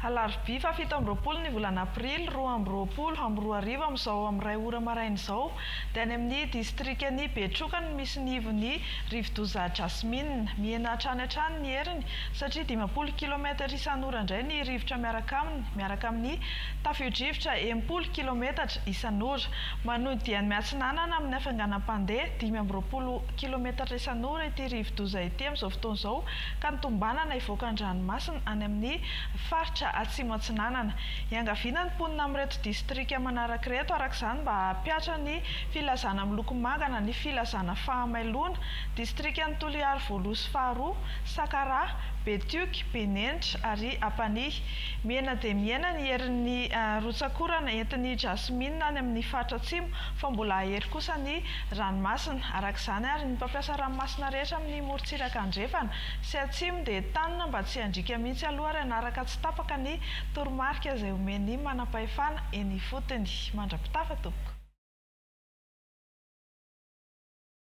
Alarobia faha 27 ny volana aprily 2022 amin'izao amin'ny iray ora maraina izao dia any amin'ny distrikan'i Betroka no misy ny ivon'ny rivodoza Jasmine. Mihena hatrany hatrany ny heriny satria 50 kilometatra isan'ora indray ny rivotra miaraka aminy miaraka amin'ny tafio-drivotra 60 kilometatra isan'ora. Manohy ny diany miatsinanana amin'ny hafainganam-pandeha 25 kilometatra isan'ora ity rivodoza ity amin'izao fotoana izao ka ny tombanana hivoaka an-dranomasina any amin'ny faritra Atsimo Atsinanana. Iangaviana ny mponina amin'ireto distrika manaraka ireto araka izany mba hampihatra ny filazana miloko manga na ny filazana fahamailoana, distrikan'i Toliary voaloha sy faharoa, Sakaraha, Betioky, Benenitra ary Ampanihy. Mihena dia mihena ny herin'ny rotsak'orana entin'i Jasmine any amin'ny faritra Atsimo fa mbola hahery kosa ny ranomasina. Araka izany ary, ny mpampiasa ranomasina rehetra amin'ny morontsiraka andrefana sy atsimo dia entanina mba tsy handriaka mihitsy aloha ary hanaraka tsy tapaka ny toromarika izay omen'ny manampahefana eny ifotony. Mandra-pitafa tompoko.